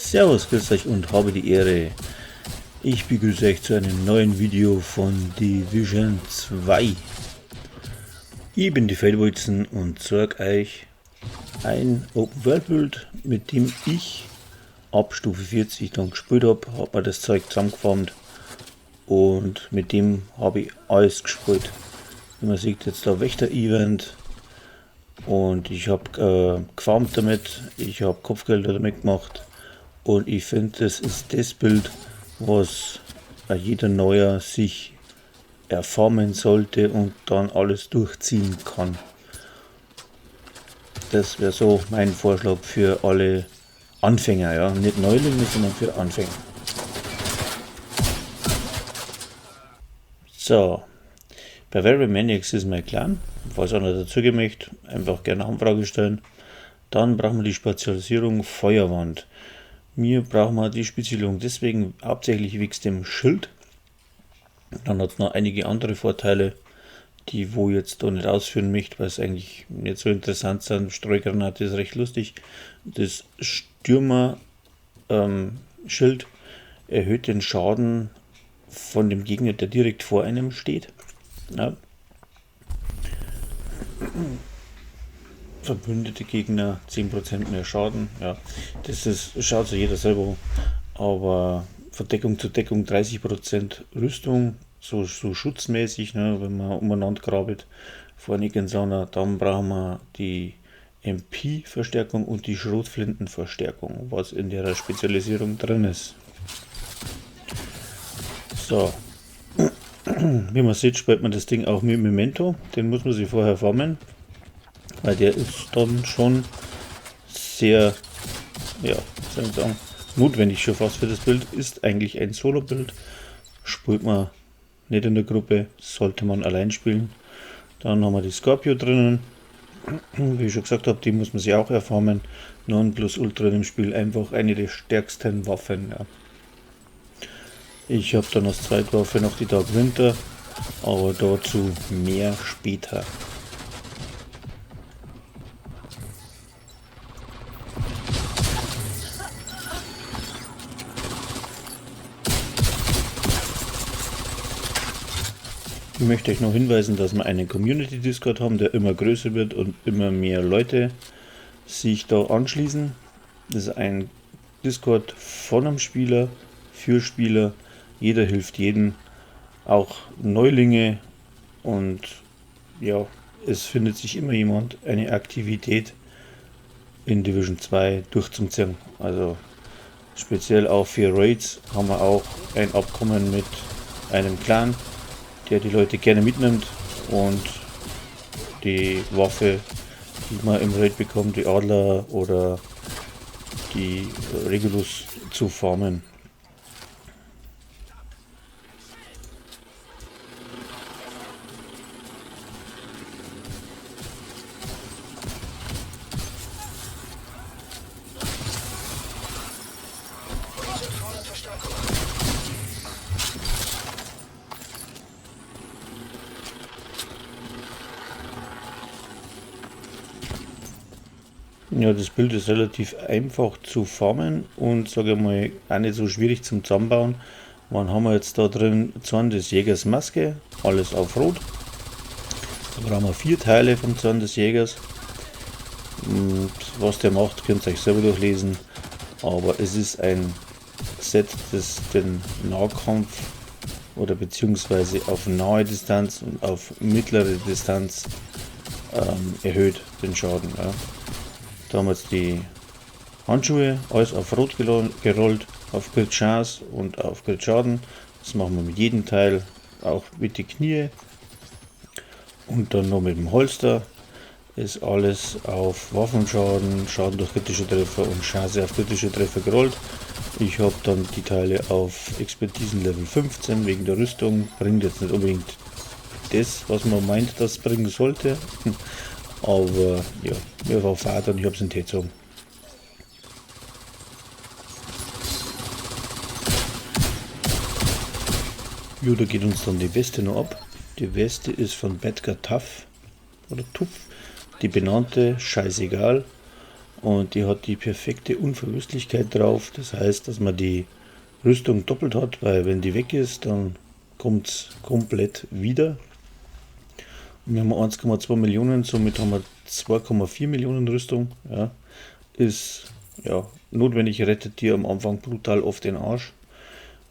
Servus, grüß euch und habe die Ehre. Ich begrüße euch zu einem neuen Video von Division 2. Ich bin die Feldbolzen und zeig euch ein Open World Build, mit dem ich ab Stufe 40 dann gespielt hab, hab mir das Zeug zusammengefarmt und mit dem habe ich alles gespielt. Wie man sieht, jetzt da Wächter-Event und ich hab gefarmt damit, ich hab Kopfgelder damit gemacht und ich find, das ist das Bild, was jeder Neuer sich erfarmen sollte und dann alles durchziehen kann. Das wär so mein Vorschlag für alle Anfänger, ja, nicht Neulinge, sondern für Anfänger. Bei Very Maniacs ist mein Clan, falls einer dazugehen möchte, einfach gerne Anfrage stellen. Dann brauchen wir die Spezialisierung Feuerwand. Mir brauchen wir die Spezialisierung deswegen hauptsächlich wegen dem Schild. Dann hat's noch einige andere Vorteile, die wo ich jetzt da nicht ausführen möchte, weil es eigentlich nicht so interessant sind. Streugranate ist recht lustig. Das Stürmer- Schild erhöht den Schaden von dem Gegner, der direkt vor einem steht. Ja. Verbündete Gegner 10% mehr Schaden. Ja, das ist, schaut sich jeder selber an. Aber von Deckung zu Deckung 30% Rüstung, so schutzmäßig, ne, wenn man umeinander grabelt vor Nickensonner. Dann brauchen wir die M P-Verstärkung und die Schrotflintenverstärkung, was in der Spezialisierung drin ist. Wie man sieht, spielt man das Ding auch mit Memento. Den muss man sich vorher farmen, weil der ist dann schon sehr, ja, soll ich sagen, notwendig schon fast für das Bild. Ist eigentlich ein Solo-Bild, spielt man nicht in der Gruppe, sollte man allein spielen. Dann haben wir die Scorpio drinnen. Wie ich schon gesagt habe, die muss man sich auch erfarmen. Non plus Ultra im Spiel, einfach eine der stärksten Waffen. Ja. Ich habe dann als Zweitwaffe noch die Dark Winter, aber dazu mehr später. Ich möchte euch noch hinweisen, dass wir einen Community Discord haben, der immer größer wird und immer mehr Leute sich da anschließen. Das ist ein Discord von einem Spieler, für Spieler. Jeder hilft jedem, auch Neulinge, und es findet sich immer jemand, eine Aktivität in Division 2 durchzuziehen. Also speziell auch für Raids haben wir auch ein Abkommen mit einem Clan, der die Leute gerne mitnimmt und die Waffe, die man im Raid bekommt, die Adler oder die Regulus zu farmen. Das Bild ist relativ einfach zu farmen und, sag ich mal, auch nicht so schwierig zum Zusammenbauen. Wann haben wir jetzt da drin? Zorn des Jägers Maske, alles auf Rot. Da brauchen wir 4 Teile vom Zorn des Jägers. Und was der macht, könnt ihr euch selber durchlesen. Aber es ist ein Set, das den Nahkampf oder beziehungsweise auf nahe Distanz und auf mittlere Distanz erhöht den Schaden. Ja. Da haben wir jetzt die Handschuhe, alles auf Rot gerollt, auf Crit Chance und auf Crit Schaden. Das machen wir mit jedem Teil, auch mit den Knie. Und dann noch mit dem Holster ist alles auf Waffenschaden, Schaden durch kritische Treffer und Chance auf kritische Treffer gerollt. Ich hab dann die Teile auf Expertisen Level 15 wegen der Rüstung. Bringt jetzt nicht unbedingt das, was man meint, das bringen sollte. Aber mir war Fahrt und ich hab's in den Tee gezogen. Da geht uns dann die Weste noch ab. Die Weste ist von Bedgar Tuff oder Tuff, die benannte, scheißegal. Und die hat die perfekte Unverwüstlichkeit drauf. Das heißt, dass man die Rüstung doppelt hat, weil wenn die weg ist, dann kommt's komplett wieder. Und wir haben 1,2 Millionen, somit haben wir 2,4 Millionen Rüstung. Ja, ist ja notwendig, rettet dir am Anfang brutal oft den Arsch.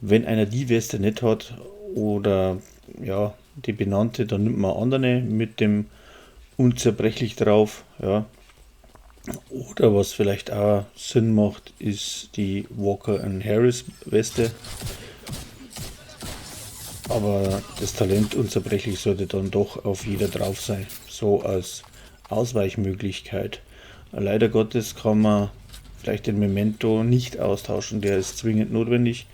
Wenn einer die Weste nicht hat oder ja, die benannte, dann nimmt man andere mit dem unzerbrechlich drauf. Ja. Oder was vielleicht auch Sinn macht, ist die Walker and Harris Weste. Aber das Talent unzerbrechlich sollte dann doch auf jeder drauf sein, so als Ausweichmöglichkeit. Leider Gottes kann man vielleicht den Memento nicht austauschen, der ist zwingend notwendig.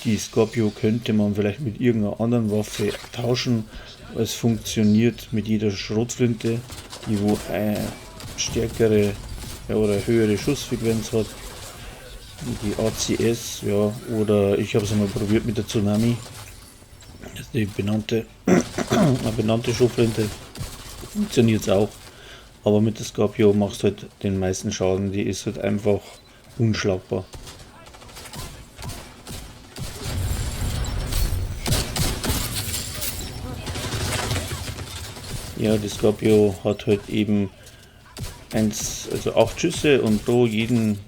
Die Scorpio könnte man vielleicht mit irgendeiner anderen Waffe tauschen. Es funktioniert mit jeder Schrotflinte, die wo eine stärkere, ja, oder höhere Schussfrequenz hat. Die ACS, ja, oder ich habe es einmal probiert mit der Tsunami. Das ist die benannte Schrotflinte. Funktioniert's auch. Aber mit der Scorpio machst du halt den meisten Schaden. Die ist halt einfach unschlagbar. Ja, die Scorpio hat halt eben 8 Schüsse und pro jeden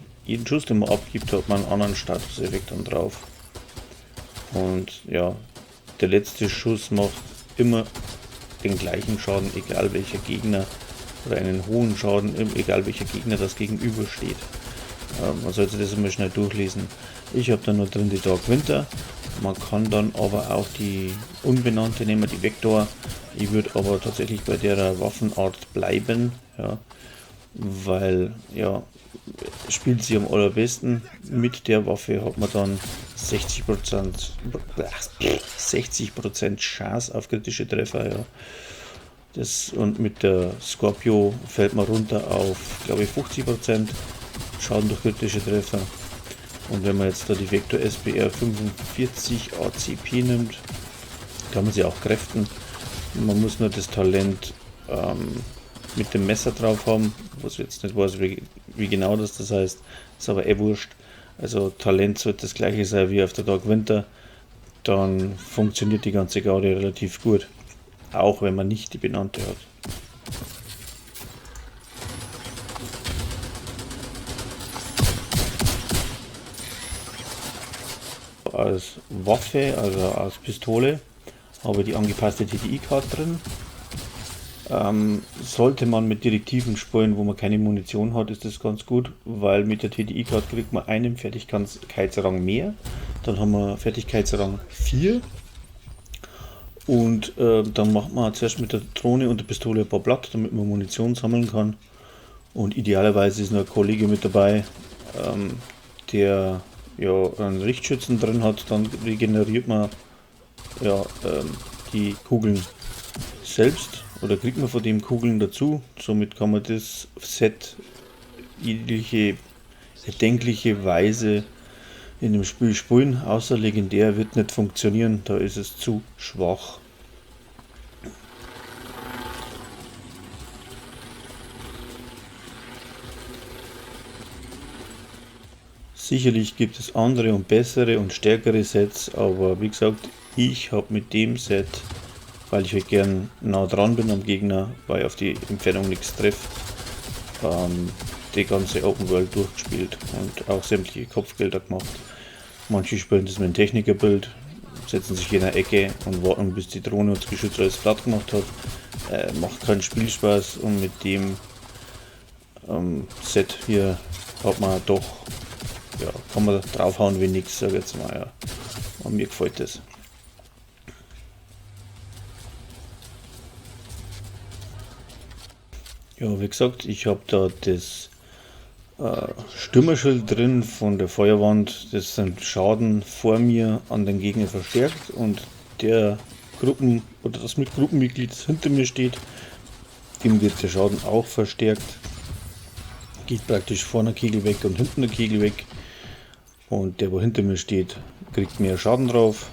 Schuss, den man abgibt, hat man einen anderen Statuseffekt dann drauf. Und ja, der letzte Schuss macht immer den gleichen Schaden, egal welcher Gegner, oder einen hohen Schaden, egal welcher Gegner das gegenübersteht. Man sollte das immer schnell durchlesen. Ich hab da nur drin die Dark Winter. Man kann dann aber auch die unbenannte nehmen, die Vector. Ich würd aber tatsächlich bei der Waffenart bleiben, ja, weil, ja, spielt sie am allerbesten. Mit der Waffe hat man dann 60% Chance auf kritische Treffer. Ja. Und mit der Scorpio fällt man runter auf, glaube ich, 50% Schaden durch kritische Treffer. Und wenn man jetzt da die Vector SBR 45 ACP nimmt, kann man sie auch kräften. Man muss nur das Talent mit dem Messer drauf haben, was ich jetzt nicht weiß, wie genau das heißt, ist aber eh wurscht. Also Talent sollte das gleiche sein wie auf der Dark Winter, dann funktioniert die ganze Gaudi relativ gut, auch wenn man nicht die benannte hat. Als Waffe, also als Pistole, habe ich die angepasste T D I-Card drin. Sollte man mit Direktiven spielen, wo man keine Munition hat, ist das ganz gut, weil mit der T D I-Card kriegt man einen Fertigkeitsrang mehr. Dann haben wir Fertigkeitsrang 4. Und dann macht man zuerst mit der Drohne und der Pistole ein paar Blatt, damit man Munition sammeln kann. Und idealerweise ist noch ein Kollege mit dabei, der ja einen Richtschützen drin hat. Dann regeneriert man ja die Kugeln selbst oder kriegt man von dem Kugeln dazu. Somit kann man das Set jegliche erdenkliche Weise in dem Spiel spielen, außer legendär wird nicht funktionieren, da ist es zu schwach. Sicherlich gibt es andere und bessere und stärkere Sets, aber wie gesagt, ich hab mit dem Set, weil ich halt gern nah dran bin am Gegner, weil ich auf die Entfernung nichts treff, die ganze Open World durchgespielt und auch sämtliche Kopfgelder gemacht. Manche spielen das mit dem Technikerbild, setzen sich in eine Ecke und warten, bis die Drohne und das Geschütz alles platt gemacht hat. Macht keinen Spielspaß und mit dem Set hier hat man doch, ja, kann man draufhauen wie nix, sag ich jetzt mal, ja. Und mir gefällt das. Ja, wie gesagt, ich hab da das Stürmerschild drin von der Feuerwand, das sind Schaden vor mir an den Gegner verstärkt und der Gruppen- oder das mit Gruppenmitglied, das hinter mir steht, dem wird der Schaden auch verstärkt. Geht praktisch vorne ein Kegel weg und hinten ein Kegel weg. Und der, wo hinter mir steht, kriegt mehr Schaden drauf.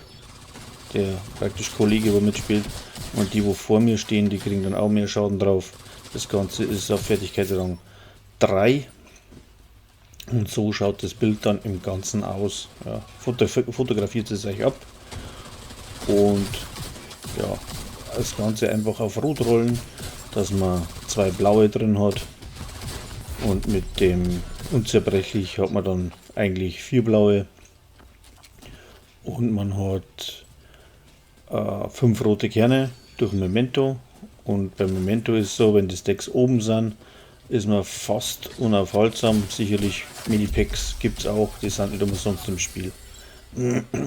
Der praktisch Kollege, wo mitspielt. Und die, wo vor mir stehen, die kriegen dann auch mehr Schaden drauf. Das Ganze ist auf Fertigkeitsrang 3. Und so schaut das Bild dann im Ganzen aus. Ja, fotografiert es euch ab. Und ja, das Ganze einfach auf Rot rollen, dass man 2 blaue drin hat. Und mit dem Unzerbrechlich hat man dann eigentlich 4 blaue. Und man hat 5 rote Kerne durch Memento. Und beim Memento ist es so, wenn die Stacks oben sind, ist man fast unaufhaltsam. Sicherlich Medipacks gibt's auch, die sind nicht umsonst im Spiel.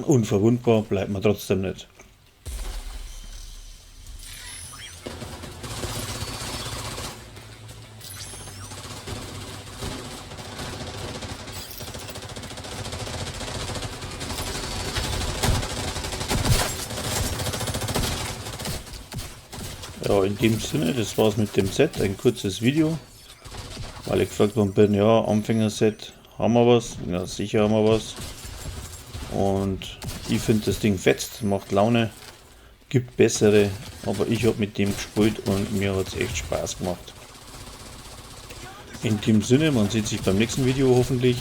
Unverwundbar bleibt man trotzdem nicht. Ja, in dem Sinne, das war's mit dem Set, ein kurzes Video, weil ich gefragt worden bin, ja, Anfängerset, haben wir was? Ja, sicher haben wir was. Und ich find das Ding fetzt, macht Laune, gibt bessere, aber ich hab mit dem gespielt und mir hat's echt Spaß gemacht. In dem Sinne, man sieht sich beim nächsten Video hoffentlich.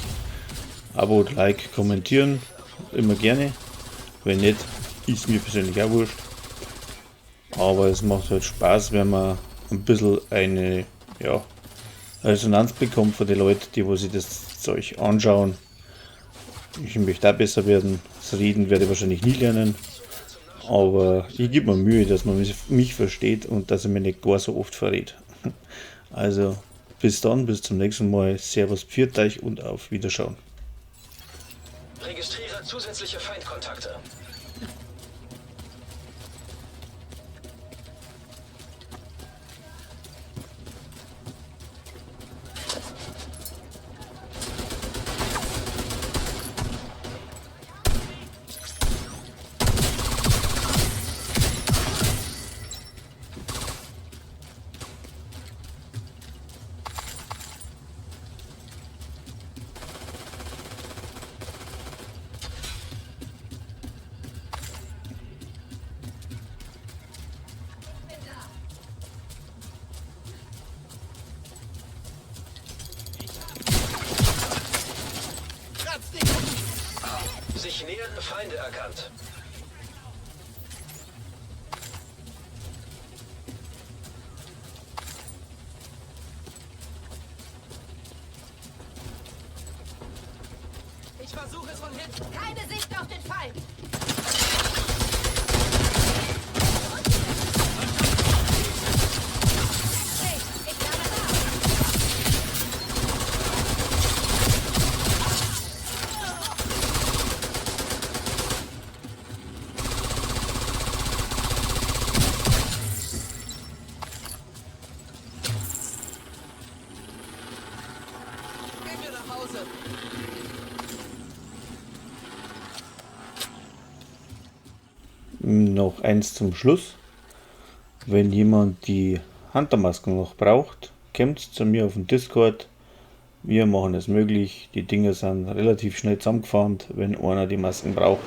Abo, Like, kommentieren, immer gerne. Wenn nicht, ist mir persönlich auch wurscht. Aber es macht halt Spaß, wenn man ein bisschen eine, ja, Resonanz bekommt von den Leuten, die wo sich das Zeug anschauen. Ich möchte auch besser werden. Das Reden werde ich wahrscheinlich nie lernen. Aber ich gebe mir Mühe, dass man mich versteht und dass ich mich nicht gar so oft verrät. Also bis dann, bis zum nächsten Mal. Servus, pfiat euch und auf Wiederschauen. Registriere zusätzliche Feindkontakte. Sich nähernde Feinde erkannt. Ich versuche es von hinten. Keine Sicht auf den Feind. Hey, ich lade nach. Gehen wir nach Hause. Noch eins zum Schluss. Wenn jemand die Huntermasken noch braucht, kommt zu mir auf den Discord. Wir machen es möglich. Die Dinger sind relativ schnell zusammengefahren, wenn einer die Masken braucht.